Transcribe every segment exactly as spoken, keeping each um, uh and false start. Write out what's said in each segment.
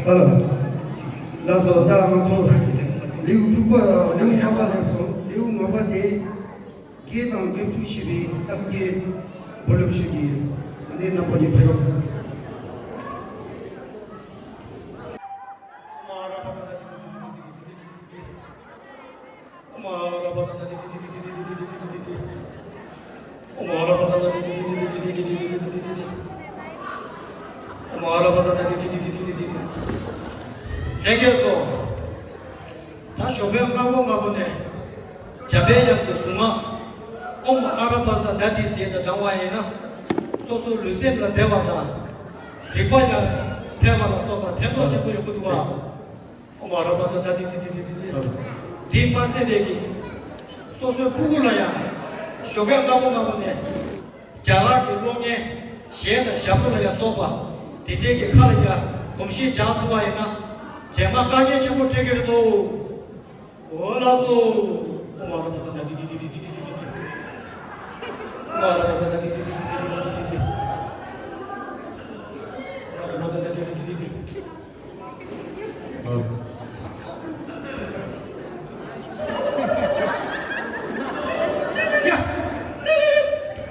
ལགས་སོ། ད་ང་ཚོ་ལེའུ་དྲུག་པ། ལེའུ་ལྔ་པ་སླེབས་སོང་། ལེའུ་ལྔ་པ་དེ་དགེ་དང་དགེ་ཕྲུག་ཤེས་པའི་གཏམ་རྒྱུད་བུ་ལོན་ཞུ་གི་ཡོད། ཨ་ནི་རྣམ་པ་གཉིས་ཕེབས་རོགས། ལྷན་རྒྱས་ཚོ། ད་ཞོགས་པའི་སྔ་པོ་སྔ་པོ་ནས་འཇམ་པའི་དབྱངས་ཀྱི་གཟུངས་སྔགས་ཨོཾ་ཨ་ར་པ་ཙ་ད་ཏི་ཟེར་དང་བགྲང་བ་ཡིན་ན། སོ་སོའི་ལུས་སེམས་ལ་བདེ་བ་དང་། རིག་པ་ཡར་འཕེལ་བ་ལ་སོགས་པ་ཕན་ཐོགས་ཆེན་པོ་ཡོང་གི་འདུག་པ། ཨོཾ་ཨ་ར་པ་ཙ་ད་ཏི་ཏི་ཏི་ཏི་ཏི་ཏི། འདི་མ་ཟད་པའི་གི་སོ་སོའི་སྤུ་གུ་ལ་ཡང་ཞོགས་ཀས་སྔ་པོ་སྔ་པོ་ནས་རྒྱ་གར་གྱི་གློག་བརྙན་གཞས་དང་ཞབས་བྲོ་ལ་ཡང་སོགས་པ་དེ་འདྲའི་གི་ཁ་ལ་ཡང་གོམས་གཤིས་སྦྱང་ཐུབ་པ་ཡིན་ན་རྗེས་མ་དཀའ་ངལ་ཆེན་པོ་འཕྲད་ཀྱི་རེད་དོ། འོ་ལགས་སོ། ཨོཾ་ཨ་ར་པ་ཙ་ད་ཏི་ཏི་ཏི་ཏི་ཏི། ཨོཾ་ཨ་ར་པ་ཙ་ད་ཏི་ཏི་ཏི་ཏི་ཏི། ཨོཾ་ཨ་ར་པ་ཙ་ད་ཏི་ཏི་ཏི་ཏི་ཏི། ཨ། ཡ།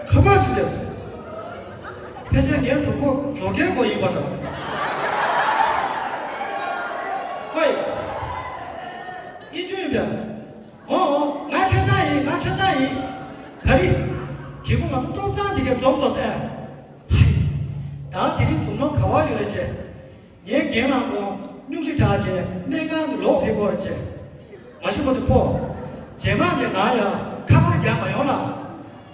ཁ་པར་ཅིག་སླེབས་སོང་། ཕལ་ཆེར་ངའི་གྲོགས་པོ་འབྱོར་མཁན་ཁོ་ཡིན་པ་འདྲ། ཝེ། དབྱིན་ཇི་ཡིན་པས། འོ་འོ། ང་ཆོས་ཐང་ཡིན། ང་ཆོས་ཐང་ཡིན། ག་རེ། གྱི་གུ་ང་ཚོ་ཏོག་ཙམ་དེ་གས་འཛོམས་དགོས་ཟེར། ཧའི། ད་དེ་རིང་འཛོམས་ལོང་ག་བ་ཡོད་རེད་ཅེ། ངའི་རྒན་ལགས་ཁོང་སྙུང་གཞི་དྲག་བྱས་སྨན་ཁང་གི་ལོག་ཕེབས་དགོས་རེད་ཅེ། མ་གཞི་ཁོ་དེ་ཕོ། རྗེས་མ་ནས་ང་ཡང་ཁ་པར་རྒྱག་མ་ཡོང་ལ།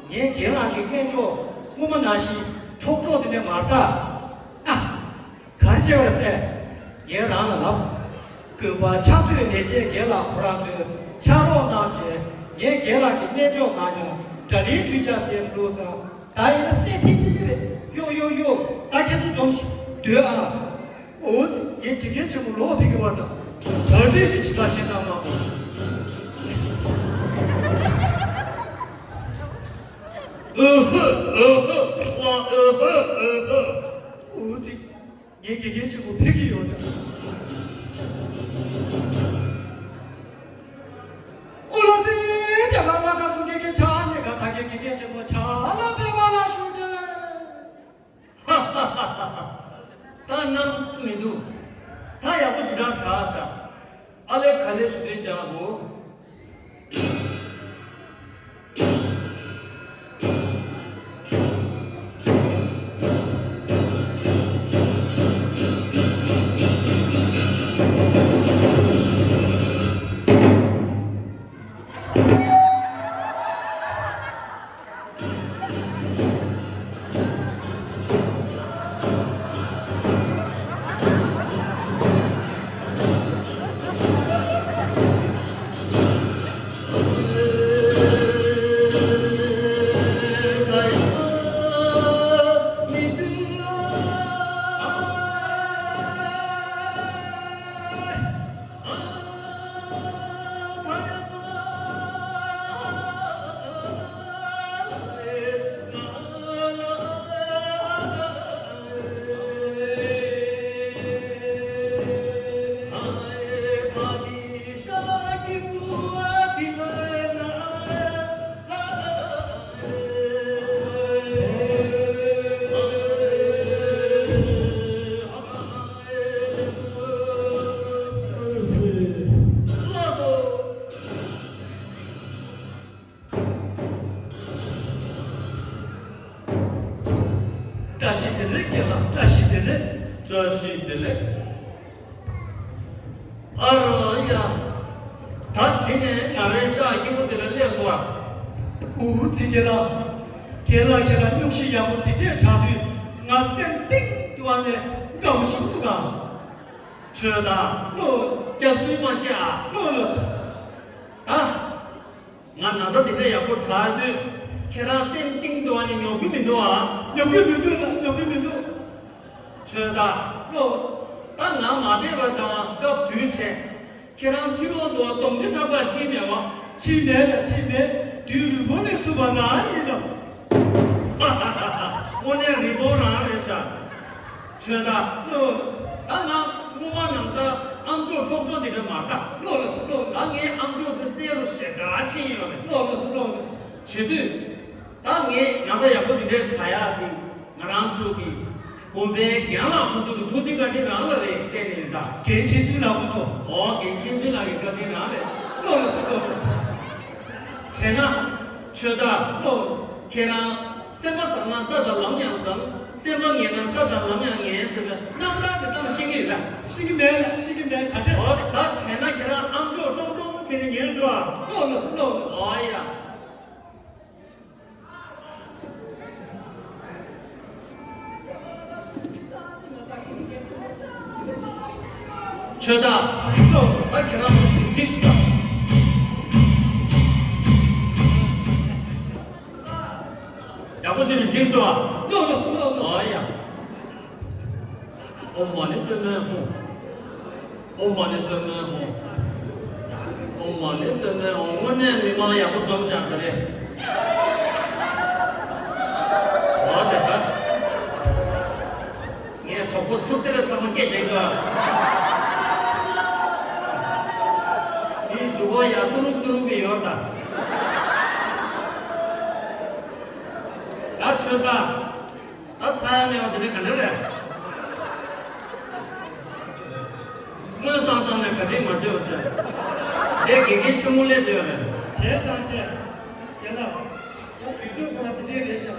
ངའི་རྒན་ལགས་ཀྱི་རྔན་ཆོག་སྔོན་མ་ནང་བཞིན་ཁྲོག་ཁྲོག་དེ་འདྲས་མ་རེད་ད། ཨ། ག་རེ་བྱས་པ་རེད་ཟེར། ངས་རང་ལ་ལབ། དགོན་པ་ཕྱག་མཛོད་ལས་བྱེད་རྒན་ལགས་ཁོ་རང་ཚོས་ཕྱག་རོགས་གནང་བྱས་ངའི་རྒན་ལགས་ཀྱི་རྔན་ཆོག་ནང་ཡང་དགྲ་ལན་འཁྲུད་བྱ་ཟེར་བླུགས་སོང་། ད་ཡིན་ན་སེམས་ཐིག་ཐིག་རེད། ཡོ་ཡོ་ཡོ། ད་ཁྱེད་ཚོ་འཛོམས་ཤིག་སྡོད་ཨ། འོ་ཙི། ངས་དགེ་རྒན་ཆེན་མོ་ལོག་ཕེབས་ཀྱི་བར་དུ་གྲ་སྒྲིག་རེ་བྱེད་པ་ཞིག་གནང་མ་དགོས། ཨོ་ཧོ་ཨོ་ཧོ། ཨོ་ཧོ་ཨོ་ཧོ། འོ་ཙི། ངའི་དགེ་རྒན་ཆེན་པོ་ཕེབས་ཀྱི་ཡོད་འདྲ། ཨོ་ལ་སེ། བྱ་བ་ལ་ད་སུ་དགེ་རྒན་ཆ་ནས་ག་ད་གེ་དགེ་རྒན་ཆེན་པོ་ཆ་ལ་པེ་མ་ལ་ཞུ་ཅེ། ཧ་ཧ་ཧ་ཧ། ད་ནམ་མི་འདུག་ད་ཡག་པོ་ཞེ་དྲག་དྲག་ཤག་ཨ་ལས་ག་ལས་ཞུ་དོན་ཅང་གོ། བཀྲ་ཤིས་བདེ་ལེགས་རྒན་ལགས། བཀྲ་ཤིས་བདེ་ལེགས། བཀྲ་ཤིས་བདེ་ལེགས། ཨ་རོ་ཡ། ད་གཞི་ནས་ང་རའི་ཤག་སྐྱིད་པོ་དེ་ལ་སླེབས་སོང་ཨ། ཨུ་ཙི། རྒན་ལགས། རྒན་ལགས་ཁྱེད་རང་སྙུང་གཞི་ཡག་པོ་འདི་འདྲས་དྲག་དུས་ང་སེམས་གཏིང་དུ་བ་ནས་དགའ་པོ་ཞིག་འདུག་ག་ཆོས་དང་། ལོ། སྐྱབས་རྫུན་མ་བཤད་ཨ། ལོ་ལོ། ད། ང་ན་ཚ་འདི་འདྲ་ཡག་པོ་དྲག་དུས་ཁྱེད་རང་སེམས་གཏིང་དུ་བ་ནས་ཉོབ་ཀྱི་མི་འདུག་ཨ། ཉོབ་ཀྱི་མི་འདུག་ན་ཉོབ་ཀྱི་མི་འདུག་ཆོས་དང་། ལོ། ད་ང་མ་བསྡད་པ་དང་སྐབས་དུས་ཆེ། ཁྱེད་རང་ཕྱི་ལོགས་འདུག་ཨ། དོམ་ཁྲི་ཁྲག་པ་ཕྱིན་མེད་བ། ཕྱིན་མེད་ལ་ཕྱིན་མེད། དུས་རུས་པོ་ནས་ཚུད་པ་རང་ཡིན་ལ། དངོས་གནས་རི་བོ་རང་རེད་ཤག་ཆོས་དང་། ལོ། ད་ང་སྔོན་ པ་ནང་ལྟར་ཨ་མཆོག་ཁྲོག་ཁྲོག་འདི་འདྲ་མ་བཏགས། ལོ་ལ་སོ་ལོ་ལ། ད་ངའི་ཨ་མཆོག་འདི་གསལ་རུ་ཞེ་དྲག་ཕྱིན་ཡོད་རེད། ལོ་ལ་སོ་ལོ་ལ། བྱེད་དུས། ད་ངས་ན་ཚ་ཡག་པོ་འདི་འདྲའི་དྲག་ཡག་འདི་ང་རང་ཚོ་གི་དགོན་པའི་རྒན་ལགས་ཁོང་ཚོ་གི་ཐུགས་རྗེ་བཀའ་དྲིན་རང་ལ་རེད་བལྟས་ནས་ད། རྒན་མཁན་ཚུལ་ལགས་ཁོང་ཚོ། ཨོ་རྒན་མཁན་ཚུལ་ལགས་ཀྱི་བཀའ་དྲིན་རང་རེད། ལོ་ལ་སོ་ལོ་ལ། བྱས་ན། ཆོས་དར། ལོ། ཁྱེད་རང་། སེམས་པ་བཟང་ན་ས་དང་ལམ་ཡང་བཟང་། སེམས་པ་ངན་ན་ས་དང་ལམ་ཡང་ངན་ཟེར་བའི་རྣམ་ཐར་གྱི་གཏམ་ཤེས་ཀྱི་ཡོད་ལ། ཤེས་ཀྱི་མེད་ལ་ཤེས་ཀྱི་མེད་ག་འདྲས། ཨོ་ད་བྱས་ན་ཁྱེད་རང་ཨ་མཆོག་ཀྲོང་ཀྲོང་བྱས་ནས་ཉན་ཤོག་ཨ། ལོ་ལ་སོ་ལོ་ལ། ཨོ་ཡ། ཆོས་དར། ད་ཁྱེད་རང་འགྲིག་སོང་ད། ཡག་པོ་བྱས་ནས་འགྲིག་སོང་ཨ། ཨོ་ཡ། ཨོཾ་མ་ཎི་པདྨེ་ཧཱུྃ། ཨོཾ་མ་ཎི་པདྨེ་ཧཱུྃ། ཨོཾ་མ་ཎི་པདྨེ་ཧཱུྃ། དངོས་གནས་མི་མང་ཡག་པོ་འཛོམས་བཞག་གི་རེད། འོ་དེ་ད། ངས་གྲོགས་པོ་ཚུར་དེར་ཚང་མ་སྐད་རྒྱག་གི། འདིའི་གཞུག་གུ་ཡང་ཏུ་རུབ་ཏུ་རུབ་གི་ཡོད་ད། ད་ཆོས་དར། ད་ཚ་ཡ་མེད་པ་དེ་འདྲ་ག་འདྲ་རེད། སྔོན་སང་སང་ནས་གྲ་སྒྲིག་མ་བྱས་པ་བྱས། དེ་དགེ་རྒན་ཆེན་མོ་སླེབས་བསྡད་ཡོད་རེད། བྱས་ཙང་བྱས། རྒན་ལགས། ད་དུས་ཚོད་ཁོ་ར་དེ་འདྲས་རེད་ཤག་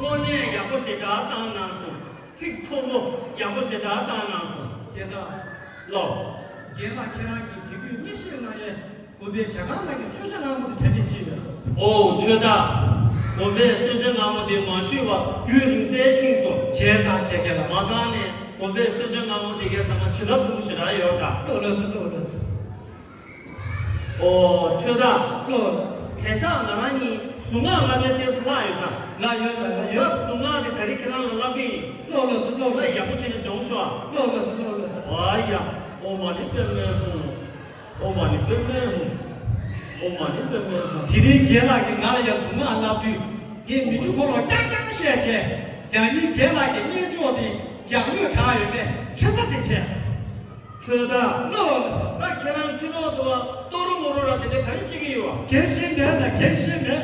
དངོས་གནས་ཡག་པོ་ཞེ་དྲག་བཏང་གནང་སོང་། ཚིག་ཚོགས་པོ་ཡག་པོ་ཞེ་དྲག་བཏང་གནང་སོང་། རྒན་ལགས། ལོ། རྒན་ལགས་ཁྱེད་རང་གིས་དེ་དུས་གཉེར་སྐྱོང་གནང་ཡས་དགོན་པའི་ཇ་ཁང་ནང་གི་གསོལ་ཇ་མངར་མོ་དེ་གྲ་སྒྲིག་བྱས་ཡོད། ཨོ་ཆོས་དར། དགོན་པའི་གསོལ་ཇ་མངར་མོ་དེ་མ་ཞུས་པར་རྒྱུན་རིང་སེ་ཕྱིན་སོང་། བྱས་ཙང་བྱས་རྒན་ལགས། མ་ཚང་ནས་དགོན་པའི་གསོལ་ཇ་མངར་མོ་དེ་གའི་ཚང་མ་བྱིན་རླབས་ཆེན་པོ་ཞེ་དྲག་ཡོད་ད། ལོ་ལགས་སོ་ལོ་ལགས་སོ། ཨོ་ཆོས་དར། ལོ། དེང་སང་ང་རང་གཉིས་གཟུངས་སྔགས་བསླབ་པའི་ཏོག་ཙམ་ལྷག་ཡོད་ད། ལྷག་ཡོད་ད་ལྷག་ད་ཡོད། གཟུངས་སྔགས་དེ་ད་རེས་ཁྱེད་རང་ལ་བསླབ་ཀྱི་ཡིན། ལོ་ལགས་སོ་ལོ་ལགས་སོ། ཡག་པོ་བྱས་ནས་སྦྱོངས་ཤོག་ཨ། ལོ་ལགས་སོ་ལོ་ལགས་སོ། ཨ་ཡ། ཨོཾ་མ་ཎི་པདྨེ་ཧཱུྃ། ཨོཾ་མ་ཎི་པདྨེ་ཧཱུྃ། ཨོཾ་མ་ཎི་པདྨེ་ཧཱུྃ། དེ་རིང་རྒན་ལགས་ཀྱིས་ང་ལ་ཡང་གཟུངས་སྔགས་བསླབ་དུས་ངས་མིག་ཆུ་ཁོ་ལོ་རྐྱང་རྐྱང་བཤད་བྱས། ཡང་སྙིང་རྒན་ལགས་ཀྱི་གཉེན་ཕྱོགས་དེ་ཡག་ལོས་དྲག་ཡོད་པས་ཚོད་ལྟ་ཅིག་བྱས། ཆོས་དར། ལོ། ད་ཁྱེད་རང་ཕྱི་ལོགས་དུ་བ་ཏོ་རུ་མོ་རུ་ར་དེ་འདྲ་ག་རེ་ཤེས་ཀྱི་ཡོད་བ། གལ་ཤེས་མེད་ད་གལ་ཤེས་མེད།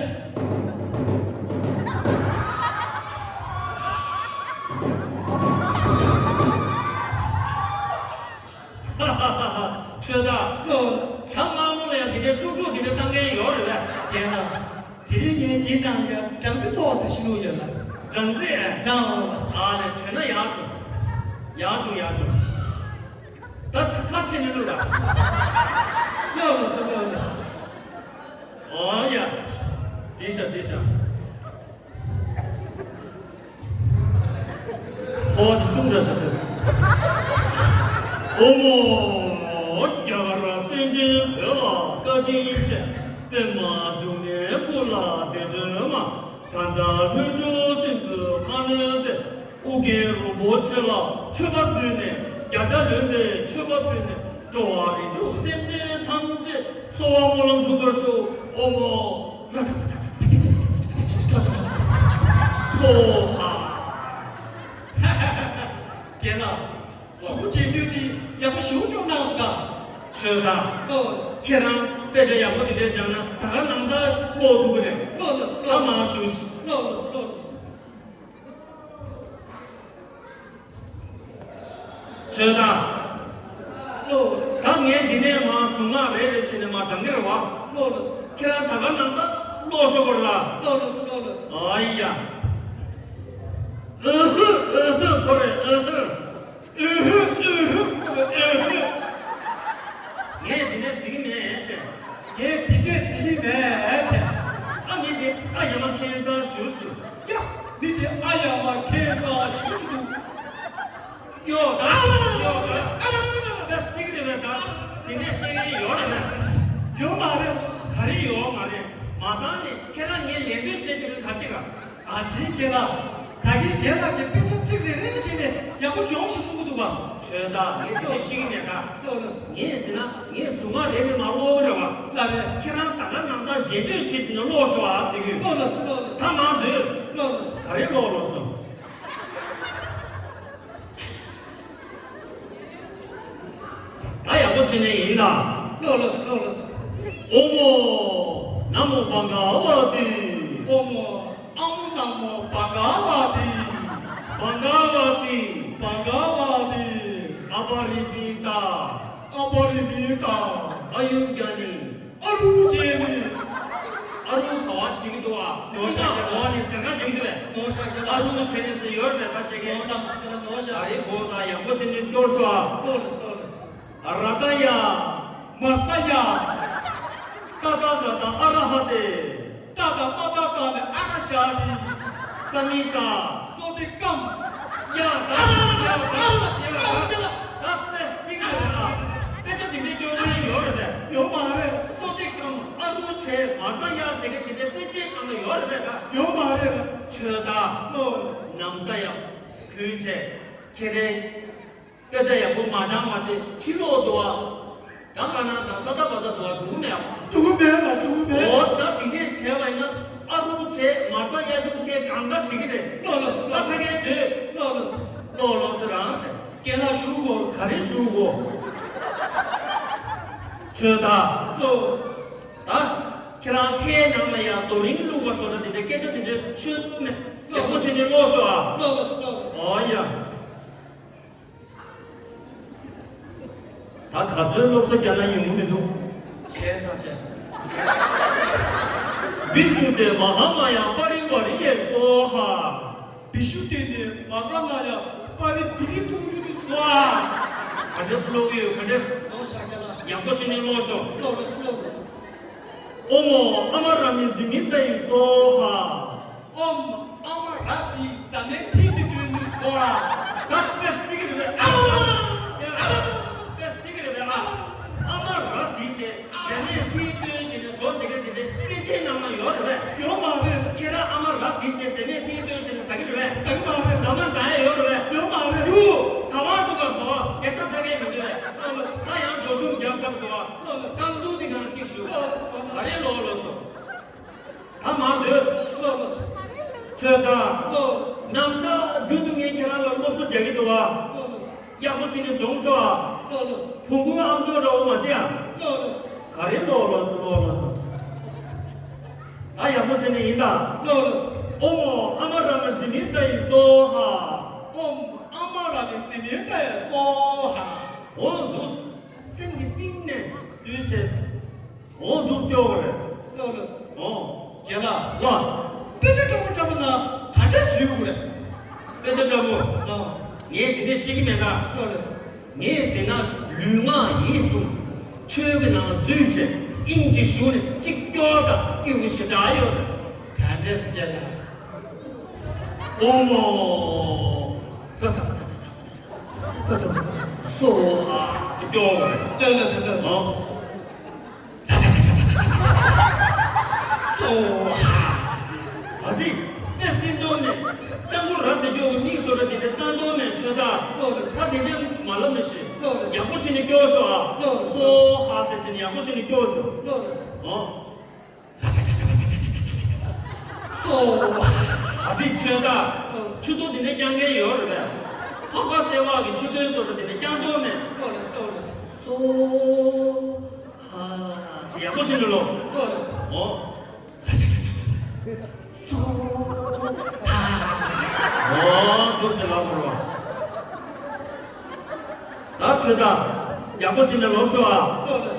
ཧ་ཧ་ཧ་ཧ། ཆོས་དར། ལོ། ཇ་མངར་མོ་ལ་ཡང་དེ་འདྲའི་དཀྲུག་དཀྲུག་དེ་འདྲ་བཏང་མཁན་ཡོད་རེད་པས། རྒན་ལགས། དེ་རིང་ངས་འདི་ནང་ཡང་སྦྲང་རྩི་ཏོག་ཙམ་ཞིག་བླུགས་ཡོད་ལ། སྦྲང་རྩི་ཨེ། ལགས་འོང་ལ། ཨ་ལས་བྱས་ན་ཡག་བྱུང་། ཡག་བྱུང་ཡག་བྱུང་། ད་ཁ་ཕྱེ་ནས་བླུགས་ད། ལགས་འོང་ལགས་སོ་ལགས་འོང་ལགས་སོ། ཨོ་ཡ། འགྲིག་ཤག་འགྲིག་ཤག་ཕོ་བ་དེ་ཅུང་འདྲ་ཤག་ཕེབས། ཨོ་མོ། རྒྱ་གར་པཎ་ཆེན་བོད་ལ་བཀའ་དྲིན་ཆེ། པདྨ་འབྱུང་གནས་སྐུ་ལ་བདེ་དྲོད་མ། ད་ལྟ་ལྷུན་གྲུབ་སྲིན་པོའི་ཁ་གནོན་ཏེ། ཨོ་རྒྱན་རིན་པོ་ཆེ་ལ་མཆོད་པ་ཕུལ་ནས། བརྒྱ་ཆ་ལོན་པའི་མཆོད་པ་ཕུལ་ནས། འགྲོ་བ་རིགས་དྲུག་སེམས་ཅན་ཐམས་ཅད་གསོལ་བ་སྨོན་ལམ་འགྲུབ་པར་ཤོག། ཨོ་མོ། སོ་ཧ། རྒན་ལགས། གཞུག་གུ་བྱེད་དུས་དེ་ཡག་པོ་ཞེ་པོ་སྐྱོར་གནང་སོང་ད། ཆོས་དང་། ཨོ། ཁྱེད་རང་དཔེ་ཆ་ཡག་པོ་དེ་འདྲས་སྦྱངས་ན་ད་ག་ནང་ལྟར་ཀློག་ཐུབ་ཀྱི་རེད། ཀློག་ལ་སོ། ད་མར་ཞུ། ཀློག་ལ་སོ། ཀློག་ལ་སོ། ཆོས་དང་། ཀློག་ད་ངས་འདི་ནས་མར་གཟུངས་སྔགས་རེ་རེ་བྱས་ནས་མར་བགྲང་གི་རེད་བ། ཀློག་ལ་སོ། ཁྱེད་རང་ད་ག་ནང་ལྟར་ཀློག་ཤོག་པ་ལ། ཀློག་ལ་སོ། ཀློག་ལ་སོ། ཨ་ཡ། ཨུ་ཧུ་ཨུ་ཧུ་ཁོ་རེ་ཨུ་ཧུ། ཨུ་ཧུ་ཨུ་ཧུ་ཨུ་ཧུ། ངས་འདི་འདྲས་ཟེར་གྱི་མེད་ཅེས། ངས་འདི་འདྲས་ཟེར་གྱི་མེད་ཅེས། ཨ་མི་དེ་ཨ་ཡ་མ་ཁྱད་མཚར་ཞེ་པོ་ཞིག་འདུག། ཡ། མི་དེ་ཨ་ཡ་མ་ཁྱད་མཚར་ཞེ་པོ་ཞིག་འདུག། ཡོ་ད་ཡོ་ད་ཨ་ད་ཟེར་གྱི་རེད་པས། ད་འདི་འདྲས་བཤད་མཁན་ཡོད་རེད་པས། ཡོད་མ་རེད། ག་རེ་ཡོད་མ་རེད། མ་ཚང་ནས་ཁྱེད་རང་ངས་ལན་འདེབས་བྱེད་བཞིན་ག་ཅི་ག། ཨ་ཙི་རྒན་ལགས། ད་གིན་རྒན་ལགས་ཀྱིས་དཔེ་ཆ་ཚིག་རེ་རེ་བྱས་ནས་ཡག་པོ་སྦྱོངས་ཤིག་གསུང་གི་འདུག་ག། ཆོས་དག་ངས་དེ་འདྲ་ཤེས་ཀྱི་མེད་ད། ལགས་ལགས། ངས་ཟེར་ན་ངས་གཟུངས་སྔགས་རེ་རེ་མར་ཀློག་གི་རེད་བ། ལགས་རེད། ཁྱེད་རང་ད་ག་ནང་ལྟར་རྗེས་ཟློས་བྱེད་བྱས་ནས་ཀློག་ཤོག་ཨ་ཟེར་གི་ཡོད། ལགས་ལགས་སོ། ལགས་ལགས་སོ། ད་མར་སྡོད། ལགས་ལགས་སོ། ད་རེས་ཀློག་ལོག་སོང་། ད་ཡག་པོ་བྱས་ནས་ཡིན་ད། ལགས་ལགས་སོ། ལགས་ལགས་སོ། ཨོ་མོ། ན་མོ་བྷ་ག་ཝ་ཏི། ཨོ་མོ། ཨ་མོ་ན་མོ་བྷ་ག་ཝ་ཏི། བྷ་ག་ཝ་ཏི། བྷ་ག་ཝ་ཏི། ཨ་པ་རི་མི་ཏ། ཨ་པ་རི་མི་ཏ། ཨ་ཡུ་ཛ་ནི། ཨ་རུ་ཛ་ནི། ཨ་རུ་ག་བ་བྱེད་ཀྱི་འདུག་ཨ། ནོར་ཤག་གི་ག་བ་ནི་ཟེར་ཁ་འགྲིག་འདུག་ལས། ནོར་ཤག་གི་ཨ་རུ་བྱས་ནས་ཟེར་ཡོད་རེད་པས་ད་བཤད་མཁན། ནོར་དང་ཁ་ན་ནོར་ཤག་ཨ་རེ་གོ་ད་ཡག་པོ་བྱས་ནས་སྐྱོར་ཤོག་ཨ། ལོ་ལོ་ལོ་ལོ། ར་ཏ་ཡ། མ་ཏ་ཡ། ཏ་ཏ་ག་ད་ཨ་ར་ཧ་ཏེ། ཏ་ཏ་མ་ཏ་ག་ནི་ཨ་ན་ཤ་དི། ས་མི་ཏ། སོ་ཏི་ཀམ། ཡ་ད་ཡ་ད་ཡ་ད་ད་དཔེ་སྲིད་རེད་ད། དཔེ་ཆ་འདི་འདྲའི་སྐྱོར་མཁན་ཡོད་རེད་པས། ཡོད་མ་རེད། སོ་ཏི་ཀམ་ཨ་རུ་བྱས་མ་ཏ་ཡ་ཟེར་མཁན་འདི་འདྲའི་དཔེ་ཆའི་ནང་ལ་ཡོད་རེད་པས་ད། ཡོད་མ་རེད། ཆོས་ད། ལོ། ནམ་ས་ཡ། གུས་བྱས། ཁྱེད་རང་། སྐད་ཆ་ཡག་པོ་མ་སྦྱངས་མ་བྱས་ཕྱི་ལོགས་དུ་བ། ད་ང་ན་ད་ས་ད་བ་ད་དུ་བ་འགྲོ་གི་མེད་པ། འགྲོ་གི་མེད་ལ་འགྲོ་གི་མེད། འོ་ད་འདི་འདྲས་བྱས་པ་ཡིན་ན་ཨ་རུ་བྱས་མ་རྩ་གཡར་རྒྱུ་ཁྱེད་གང་ག་བྱེད་ཀྱི་རེད། ལོ་ལོ་ད་ཕ་གིར་སྡོད། ལོ་ལོ་ལོ་ལོ་ཟེར་རང་རེད། རྒན་ལགས་ཞུ་གོ། ག་རེ་ཞུ་གོ། ཆོས་ད། ལོ། ད། ཁྱེད་རང་ཕའི་ནང་ལ་ཡང་རྡོ་རིང་བླུགས་པ་བཟོ་འདྲ་འདི་འདྲའི་སྐད་ཆ་འདི་འདྲའི་ཤོད་མེད། ཡག་པོ་བྱས་ནས་ཀློག་ཤོག་ཨ། ལོ་ལོ་ལོ། འོ་ཡ། ད་ག་ཚོད་སློབ་གསོ་རྒྱག་ན་ཡོང་གི་མི་འདུག་བྱས་ཙང་བྱས། བི་ཤུ་ཏེ་མ་ཧཱ་མ་ཡ་པ་རི་བ་རི་ཡེ་སོ་ཧ། བི་ཤུ་ཏེ་ནི་མ་ཧཱ་མ་ཡ་པ་རི་བི་རི་ཏུ་ཏུ་ཏུ་སོ་ཧ། ག་འདྲས་སུ་ཀློག་གི་ཡོད་ག་འདྲས། ནོར་ཤག་རྒན་ལགས། ཡག་པོ་བྱས་ནས་ཀློག་ཤོག་ཀློག་ལོ་ཀློག་ལོ། ཨོ་མོ་ཨ་མ་ར་མི་ཛི་མི་ཏ་ཡི་སོ་ཧ། ཨོམ་ཨ་མ་ར་སི་ཛ་ནེ་ཐི་ཏི་ཏུན་ཏུ་སོ་ཧ། ད་དཔེ་སྲིད་ཀྱི་རེད་པས། ཨ་ཨ་ཨ་ཨ་དཔེ་སྲིད་ཀྱི་རེད་པས། ཨ་ཨ་མ་ར་སི་བྱས་ཛ་ནེ་ཐི་ཏུན་བྱས་ནས་བཟོ་ཟེར་མཁན་དེ་འདྲའི་དཔེ་ཆའི་ནང་ན་ཡོད་རེད་པས། ཡོད་མ་རེད། ཁྱེད་རང་ཨ་མ་ར་སི་བྱས་ཛ་ནེ་ཐི་ཏུན་བྱས་ནས་ཟ་གི་རེད་པས། ཟ་གི་མ་རེད། ཟ་མ་ཟ་ཡ་ཡོད་རེད་པས། ཡོད་མ་རེད། ཡུ་ག་བ་འགྲོ་ག་ག་བ་རྒྱལ་ས་ད་གའི་མི་འདུག་པས། ཨ་ལོ། ད་ཡང་འགྲོ་ཆུང་རྒྱབ་ཆག་ག་བ། ཨ་ལོ། སྐམ་འདུག་དེ་གང་ཅིག་ཞུ། ཨ་ལོ། ད་རེས་ལོག་ལོག་སོང་། ད་མར་སྡོད། ལོ་ལོ། ཆོས་དགའ། ལོ། ནམ་ཞག་རྒྱུན་དུ་ངས་ཁྱེད་རང་ལ་སློབ་གསོ་རྒྱག་གི་འདུག་བ། ལོ་ལོ། ཡག་པོ་བྱས་ནས་སྦྱོངས་ཤོག་ཨ། ལོ་ལོ། བུང་གུའི་ཨམ་ཅོག་འདྲ་བོ་མ་བྱེད་ཨ། ལོ་ལོ། ག་རེ་ལོ་ལོ་སོ་ལོ་ལོ་སོ། ད་ཡག་པོ་བྱས་ནས་ཡིན་ད། ལོ་ལོ། ཨོ་མོ་ཨ་མ་ར་མ་ཛི་མི་ཏ་ཡི་སོ་ཧ། ཨོམ་ཨ་མ་ར་མ་ཛི་མི་ཏ་ཡི་སོ་ཧ། འོ་འདུག་སེམས་ཀྱི་གཏིང་ནས་གུས་བྱས། འོ་འདུག་སྐྱོ་བ་རེད། ལོ་ལོ། འོ། རྒན་ལགས། ལགས། དཔེ་ཆ་འདྲ་པོ་འདྲ་པོ་ན་ག་འདྲ་འཛུལ་དགོས་རེད། དཔེ་ཆ་འདྲ་པོ། ལགས། ངས་འདི་འདྲ་ཤེས་ཀྱི་མེད་ད། ལོ་ལོ། ངས་ཟེར་ན་ལུས་ངག་ཡིད་གསུམ་ཆོས་ཀྱི་ནང་ལ་འཛུལ་བྱས་དབྱིངས་ཀྱི་གཞུང་ནས་གཅིག་སྐྱོར་དང་སྐྱེས་བུ་ཞེ་དྲག་ཡོད་རེད། ག་འདྲས་སེ་སྐྱེ་ལ། ཨོ་མོ། ད་ད་ད་ད་ད། ད་ད་ད་ད། སོ་ཨ་སྐྱོར་བ་རེད། ལྟོས་ལ་སོ་ལྟོས་ལ་སོ། ཨོ། སོ་ཧ། ཨ་ཙི། ཨེ་སྲིད་དོན་མེད། ལྕགས་པོ་ར་ཟེར་སྐྱོ་བོ་གཉིས་སོ་ར་དེ་དེ་ལྟ་དོན་མེད་ཆོས་དག་ཨོ། ད་དེ་འདྲའི་མ་ལབ་མི་ཤེས། ཡག་པོ་བྱས་ནས་སྐྱོར་ཤོག་ཨ། སོ་ཧ་ཟེར་བྱས་ནས་ཡག་པོ་བྱས་ནས་སྐྱོར་ཤོག་ཨོ། སོ། ཨ་དེ་ཆོས་དར། ཆུ་ཐོག་དེ་འདྲ་རྐྱང་རྐྱང་ཡོད་རེད་པས། འཕགས་པ་སེ་བ་གི་ཆུ་ཐོག་བཟོ་འདྲ་དེ་འདྲ་རྐྱང་རྐྱང་མེད། སོ། ཧ། ཡག་པོ་བྱས་ནས་ལོ། ཨོ། སོ། ཧ། ཨོ། འདུག་སེ་ལབ་དགོས་རེད་པ། ད་ཆོས་དར། ཡག་པོ་བྱས་ནས་ལོག་ཤོག་ཨ།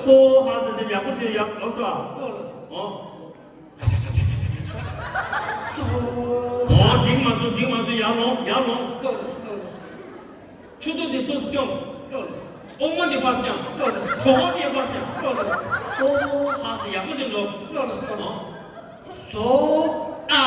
སོ་ཧ་ཟེར་བྱས་ཡག་པོ་བྱས་ནས་ཡག་ལོག་ཤོག་ཨ། ཨོ། སོ། ཨོ། འགྲིག་མ་སོང་འགྲིག་མ་སོང་ཡར་ལོངས་ཡར་ལོངས། ཆུ་ཐོག་འདི་ཚུར་བསྐྱོང་། ཨོག་མ་འདི་ཕར་བརྐྱང་། གྲོད་ཁོག་འདི་ཕར་བརྐྱང་། སོ་ཧ་ཟེར་ཡག་པོ་བྱས་ནས་ལོག་སོ། ཨ།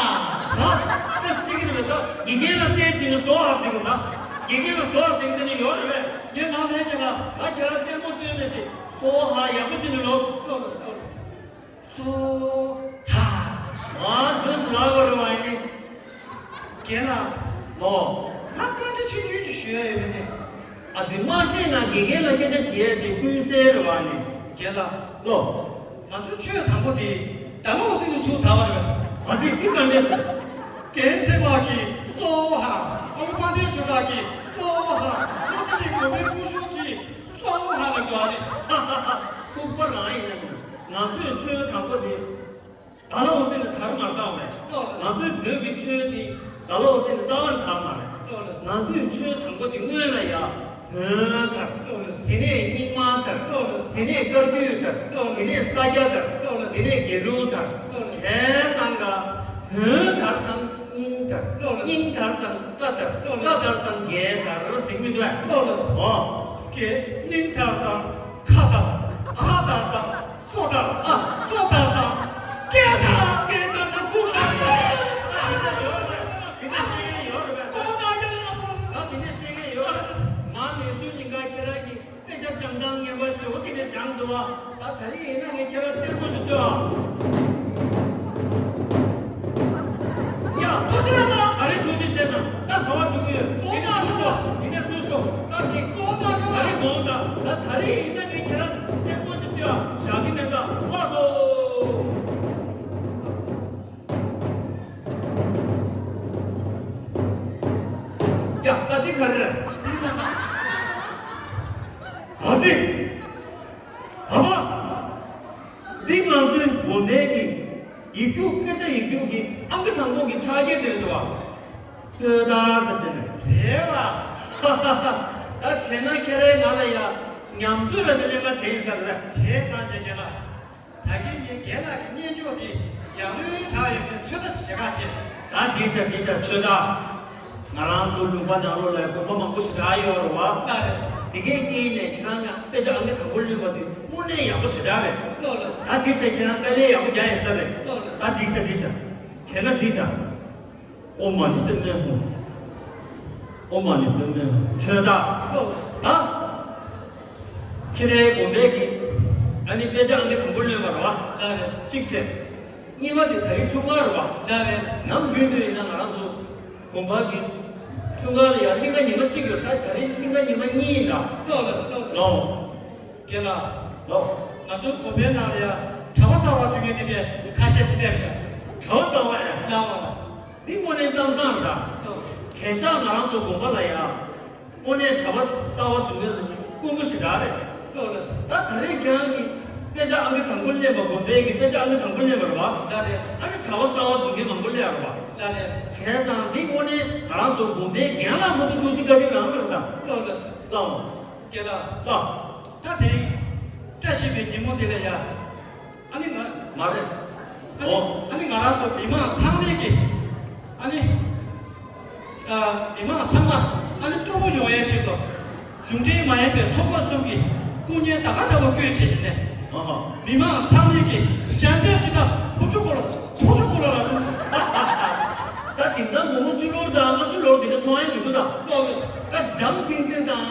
ད་ད་སྲིད་ཀྱི་རེད་ད། དགེ་རྒན་ལ་བལྟས་བྱས་ནས་སོ་ཨ་ཟེར་དགོས་ད། དགེ་རྒན་ལ་སོ་ཨ་ཟེར་གྱི་ནི་ཡོད་རེད་པས། ངས་ལབ་མེད་ཀྱི་ལ། ད་ཁྱེད་རང་ལྟད་མོ་ལྟོས་མེད་ཞིག་སོ་ཧ་ཡག་པོ་བྱས་ནས་ལོག་སོ་ཧ། ཨ་འདུག་སེ་ལབ་དགོས་རེད་པ་ཡིན་ནི། རྒན་ལགས། ཨོ། ང་བཀའ་འདྲི་ཆུང་ཆུང་ཅིག་ཞུ་ཡ་ཡོད་པ་ཡིན་ནི། ཨ་ཙི་མ་ཤེས་ན་དགེ་རྒན་ལ་སྐད་ཆ་དྲི་ཡ་དེ་ཀུན་གསལ་རེད་པ་ནི། རྒན་ལགས། ལོ། ང་ཚོའི་ཆོས་དང་པོ་དེ་ད་ལོ་ཟིན་དུ་ཚུར་དར་བ་རེད་པས། ཨ་ཙི་འདི་ག་འདྲས་སེ། རྒན་ཚེ་དཔག་གིས་སོ་ཧ། ཨོ་དཔལ་ལྡན་ཆོས་གྲགས་ཀྱིས་སོ་ཧ། བློ་གསལ་གྱི་དགོན་པའི་སྐུ་ཞབས་ཀྱིས་སོ་ཧ་ལ་འགྲོ་བ་རེད། ལྐུགས་པ་རང་ཡིན་ན་ང་ཚོའི་ཆོས་དང་པོ་དེ། ད་ལོ་ཟིན་དུ་དར་མ་བཏང་བས། ང་ཚོའི་བོད་ཀྱི་ཆོས་འདི་ད་ལོ་ཟིན་དུ་རྩ་བ་ནས་དར་མ་རེད། ང་ཚོའི་ཆོས་དང་པོ་འདི་སྔོན་ལ་ཡ་བོན་དར། དེ་ནས་རྙིང་མ་དར། དེ་ནས་བཀའ་བརྒྱུད་དར། དེ་ནས་ས་སྐྱ་དར། དེ་ནས་དགེ་ལུགས་དར། བྱས་ཙང་ཀ་བོན་དར་ཙང་རྙིང་དར། རྙིང་དར་ཙང་བཀའ་དར། བཀའ་དར་ཙང་རྒྱལ་དར་ཟེར་མི་འདུག་གས། ཨོ། རྙིང་དར་ཙང་ཁ་དར། ཁ་དར་ཙང་། སོ་དར། ཨ། སོ་དར་དང་། སྐད་དར། སྐད་དར་དང་ཁུག་དར། ཨ། དེ་འདྲ་ཡོད་རེད། དེ་འདྲ་ཤེས་མཁན་ཡོད་རེད་པས། ད་དེ་འདྲ་ཤེས་མཁན་ཡོད་རེད། མ་ནས་ཤུལ་ཉིན་ཀ་ཁྱེད་རང་གིས་དཔེ་ཆ་སྦྱང་སྟངས་ངན་པ་ཞེ་པོ་དེ་འདྲ་སྦྱངས་འདུག་པ། ད་ད་རེས་ཡིན་ན་ངས་ཁྱེད་རང་གཏེར་མོ་ཞིག་སྟོན་ཨ། ཡ། ཐུགས་རྗེ་གནང་། ད་རེས་ཐུགས་རྗེ་ཆེ་གནང་། ད་ག་པར་འགྲོ་གི་ཡོད། དེ་ནས་ཚུར་ཤོག་དེ་ནས་ཚུར་ཤོག་ད་དེ་གོང་ད་ག་ལ་གོང་ད། ད་ད་རེས་ཡིན་ན་ངས་ཁྱེད་རང་གཏེར་མོ་ཞིག་སྟོན་ཨ། བཞག་གི་མེད་ད། ལགས་སོ། ཡ། ད་འདི་ག་རེ་རེད། ཨ་ཙི། ཨ་ཕ། འདི་ང་ཚོའི་དགོན་པའི་གི་ཡིག་རྒྱུགས། དཔེ་ཆ་ཡིག་རྒྱུགས་ཀྱི་ཨང་ཀི་དང་པོ་གི་ཕྱག་འཁྱེར་དེ་རེད་འདུག་པ། ལྟོས་དང་ཟེར་བྱས་ནས། རེད་པ། ད་བྱས་ན་ཁྱེད་རང་ང་ལ་ཡ་ཉམས་ཚོད་ལ་ཞིག་ལེན་པ་བྱས་ཡིན་ས་རེད། བྱས་ཙང་བྱས་རྒན་ལགས། ད་གིན་ངས་རྒན་ལགས་ཀྱི་བརྙན་ཆོག་དེ་ཡག་ལོས་དྲག་ཡོད་པའི་ཚོད་ལྟ་ཅིག་བྱེད་ག་བྱས། ད་འགྲིག་ཤག་འགྲིག་ཤག་ཆོས་དར། ང་རང་ཚོ་ལུང་པ་ནང་ལོགས་ལ་དགོན་པ་མང་པོ་ཞེ་དྲག་ཡོད་རེད་པ། ལགས་རེད། དེ་གའི་དཀྱིལ་ནས་ཁྱེད་རང་ཡང་དཔེ་ཆ་ཨང་ཀི་དང་པོ་ལོན་པ་དེ་དངོས་གནས་ཡག་པོ་ཞེ་དྲག་རེད། ལགས་ལགས། ད་འགྲིག་ཤག་ཁྱེད་རང་དཀའ་ལས་ཡག་པོ་རྒྱག་ཡིན་ས་རེད། ལགས་ལགས། ད་འགྲིག་ཤག་འགྲིག་ཤག་བྱས་ན་འགྲིག་ཤག་ཨོཾ་མ་ཎི་པདྨེ་ཧཱུྃ། ཨོཾ་མ་ཎི་པདྨེ་ཧཱུྃ། ཆོས་དར། ལགས། ད་ཁྱེད་རའི་དགོན་པའི་གི་ཨ་ནི་དཔེ་ཆ་ཨང་ཀི་དང་པོ་ལོན་པ་རེད་པ། ལགས་རེད། གཅིག་བྱས། གཉིས་པ་དེ་ད་རིང་ཆུང་མ་རེད་པ། ལགས་རེད། ནམ་རྒྱུན་དུ་ཡིན་ན་ང་རང་ཚོ་དགོན་པ་གི་འཁྲུངས་སྐར་ལ་ཡང་གླིང་ག་ཉི་མ་གཅིག་ཡོད། ད་ད་རིང་གླིང་ག་ཉི་མ་གཉིས་ཡིན་ད། ལགས་ལགས་ལགས། ལགས། རྒན་ལགས། ལགས། ང་ཚོའི་དགོན་པའི་ནང་ལ་ཡང་གྲྭ་པ་གསར་པ་འཛུལ་མཁན་དེ་འདྲས་ཁ་ཤས་ཅིག་སླེབས་ཤག་གྲྭ་པ་གསར་པ་ཨེ། ལགས་པ་ལགས། འདི་དངོས་གནས་གཏམ་བཟང་རེད་ད། ལགས། གལ་སྲིད་ང་རང་ཚོ་དགོན་པ་ལ་ཡང་དངོས་གནས་གྲྭ་པ་གསར་པ་འཛུལ་མཁན་དཀོན་པོ་ཞེ་དྲག་རེད། ལགས་ལགས། ད་ད་རེས་ཁྱེད་རང་གིས་དཔེ་ཆ་ཨང་ཀི་དང་པོ་ལེན་པ། དགོན་པའི་གི་དཔེ་ཆ་ཨང་ཀི་དང་པོ་ལེན་པ་རེད་པ། ལགས་རེད། ཨ་ནི་གྲྭ་པ་གསར་པ་འཛུལ་མཁན་མང་པོ་སླེབས་པ་རེད་པ། ལགས་རེད། བྱས་ཙང་འདི་དངོས་གནས་ང་རང་ཚོ་དགོན་པའི་རྒན་ལགས་ཁོང་ཚོ་ཐུགས་རྗེ་བཀའ་དྲིན་རང་རེད་ད། ལགས་ལགས། ལགས། རྒན་ལགས། ལགས། ད་དེ་རིང་བཀྲ་ཤིས་པའི་ཉིན་མོ་དེ་ལ་ཡ། ཨ་ནི་ང་། མ་རེད། ཨ་ནི། ཨོ། ཨ་ནི་ང་རང་ཚོ་མི་མང་ཚང་མས་ཀྱི། ཨ་ནི། ཨ། མི་མང་ཚང་མ་ཨ་ནི་སྤྲོ་པོ་ཡོང་ཡའི་ཆེད་དུ། གཞུང་འབྲེལ་མ་ཡིན་པའི་ཚོགས་པ་གསུམ་གྱིས་སྐུ་བརྙན་ཟླ་དཀར་འདྲ་པོ་བསྐྱོན་བྱེད་བཞིན་ནས། ཨ་ཧ། མི་མང་ཚང་མས་ཀྱི་ཞལ་འདེབས་ཇི་ལྟར་ཕུ་ཆུ་ཀོ་ལོ་ཕུ་ཆུ་ཀོ་ལོ་ལ་ལུ། ད་དེང་སང་སྒོར་མོ་བཅུ་ལོར་དང་ལྔ་བཅུ་ལོར་དེ་འདྲ་མཐོང་ཡ་མི་འདུག་ད། ལོ་ལོ། ད་འཇམ་ཐིང་ཐིང་དང་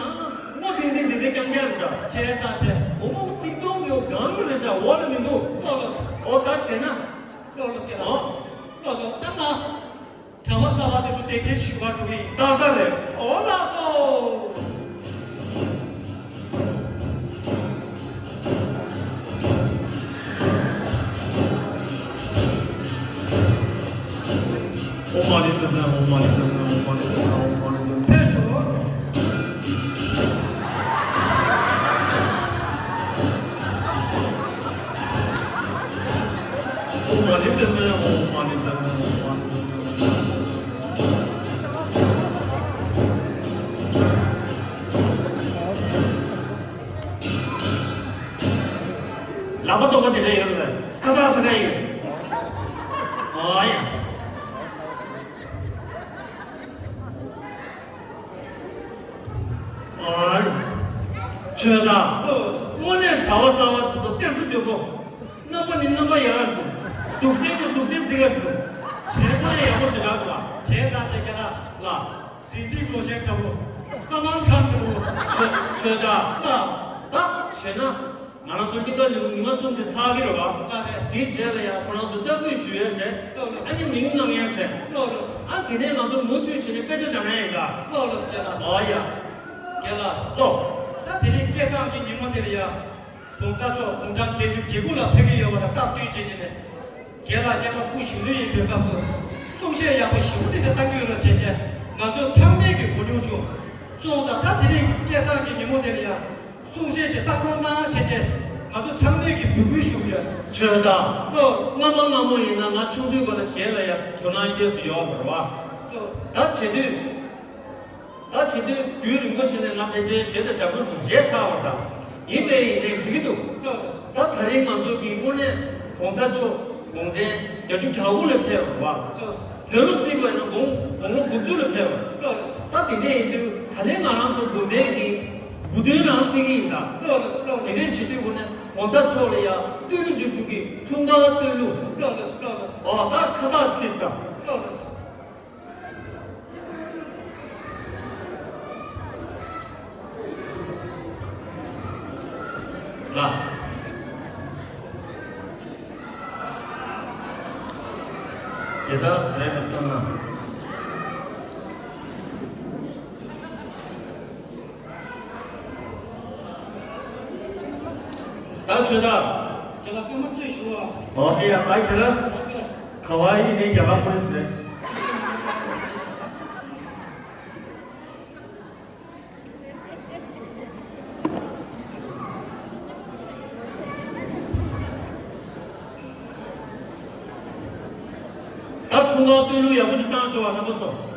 སྔོ་ཐིང་ཐིང་དེ་འདྲ་རྐྱང་རྐྱང་རེད་ཤག་བྱས་ཙང་བྱས། སྒོར་མོ་གཅིག་སྟོང་གི་གང་རེད་ཤག་འོ་ལ་མི་འདུག་ལོ་ལོ། འོ་ད་བྱས་ན། ལོ་ལོ་སྐྱེ་ལ། འོ། ལོ་ལོ་ད་ང་། གྲྭ་པ་གསར་པ་དེ་ཚོ་དེ་དེ་ཞུ་བ་འགྲོ་གི་ཡིན། ཏག་ཏག་རེད། འོ་ལགས་སོ། ལག་པ་སྟོང་པ་དེ་འདྲ་ཡོད་རེད་པས། ཁ་ཁ་ཁ་ཁ་ཡིན། ཨ་ཡ། ཨ། ཆོས་དང་། དངོས་གནས་གྲྭ་བ་གསར་བ་དེ་ཚོ་གཏེར་སྲིད་དོན་པོ། རྣམ་པ་ནི་རྣམ་པ་ཡག་ག་ཞིག་འདུག་གཟུགས་ཅན་ནི་གཟུགས་ཅན་རྫིག་ག་ཞིག་འདུག་བྱས་ཙང་ཡག་པོ་ཞེ་དྲག་འདུག་ལ། བྱས་ཙང་བྱས་ཀྱི་ལ། ལ། རིག་འདི་ལོ་ཤས་འདྲ་བོ། ས་མང་ཁམས་འདྲ་བོ། ཆོས་ཆོས་དང་། ལ། ད་བྱས་ན། ང་རང་ཚོ་གླིང་ག་ཉི་ཉི་མ་གསུམ་དེ་ཚར་གི་རེད་བ། ལགས་རེད། དེའི་རྗེས་ལ་ཡང་ཁོ་རང་ཚོ་ལྟ་སྐུལ་ཞུ་ཡ་བྱས། ལགས་རེད། ཨ་ནི་མིང་གནང་ཡ་བྱས། ལགས་རེད། ཨ་དེ་ནས་ང་ཚོ་མུ་མཐུད་བྱས་ནས་དཔེ་ཆ་སྦྱང་ཡ་ཡིན་ད། ལགས་རེད་རྒན་ལགས། ཨོ་ཡ། རྒན་ལགས། ལགས། ད་དེ་རིང་སྐལ་བཟང་གི་ཉིན་མོ་དེ་ལ་ཡ། གོང་ས་མཆོག་གུང་ཁྲན་རྒྱལ་གཞུང་བརྒྱུད་སྐུ་ལ་ཕེབས་ཀྱི་ཡོད་པ་དང་སྟབས་བསྟུན་བྱས་བྱས་ནས། རྒན་ལགས་སྔོན་མ་སྐུ་གཞོན་ནུ་ཡིན་པའི་སྐབས་སུ། གསུང་བཤད་ཡག་པོ་ཞེ་པོ་དེ་འདྲ་གཏང་གི་ཡོད་ལ་བྱས་བྱས། ང་ཚོ་ཚང་མས་ཀྱི་གོ་མྱོང་བྱུང་། སོང་ཙང་ད་དེ་རིང་སྐལ་བཟང་གི་ཉིན་མོ་དེ་ལ་ཡ། གསུང་བཤད་ཞིག་བཏང་རོགས་གནང་བྱས་བྱས། ང་ཚོ་ཚང་མས་ཀྱི་འབོད་སྐུལ་ཞུ་གི་ཡོད། ཆོས་དང་། ལགས། སྔ་མ་སྔ་མོ་ཡིན་ན་ང་ཆུང་དུས་སྐབས་ལ་གཞས་ལ་ཡ་དོ་སྣང་རྒྱས་སུ་ཡོད་པ་རེད་བ། ལགས། ད་བྱེད་དུས། ད་བྱེད་དུས་རྒྱུན་རིང་པོ་ཕྱིན་ནས་ང་ཕལ་ཆེར་གཞས་དང་ཞབས་བྲོ་ཞིག་བརྗེད་ཚར་བ་དང་། ཡིན་པས་ཡིན་ནའི་འགྲིག་གི་འདུག་ད་དེ་རིང་ང་ཚོ་གིས་དངོས་གནས་གོང་ས་མཆོག་གུང་ཁྲན་བརྒྱད་ཅུ་གྱ་དགུ་ལ་ཕེབས་པ་རེད་བ། དོན་ལ་བརྩིས་པ་ཡིན་ན་དགུང་དགུང་ལོ་དགུ་བཅུ་ལ་ཕེབས་པ་རེད། ད་དེ་འདྲ་ཡིན་དུས་ད་ལན་ང་རང་ཚོ་འབུམ་པའི་གི་དགུང་སྟོན་ནང་བརྩི་གི་ཡིན་ད། དེ་འདྲ་བྱེད་དུས་དངོས་གནས་གོང་ས་མཆོག་ལ་ཡ་བསྟོད་གླུ་ཅིག་ཕུལ་གི། འཁྲུངས་སྐར་བསྟོད་གླུ། ཨོ་ད་ཁ་བཏགས་ཅིག་ཕུལ་ཤིག་ད། ལ། ཇི་ལྟར་རེད་མི་སྟོན་ན། ད་ཆོས་དར། ཁྱེད་ལ་སྐུལ་མ་བཅས་ཞུ་བ། ཨོ་ཨེ་ཡ་ད་ཁྱེད་ལ། ཨོ་ཁྱེད་ལ། ག་བ་ཡིན་ནའི་ཞྭ་ཁ་པོ་རི་སི་རེད། ད་འཁྲུངས་སྐར་བསྟོད་གླུ་ཡག་པོ་ཞིག་བཏང་ཤོག་ཨ་རྣམ་པ་ཚོ།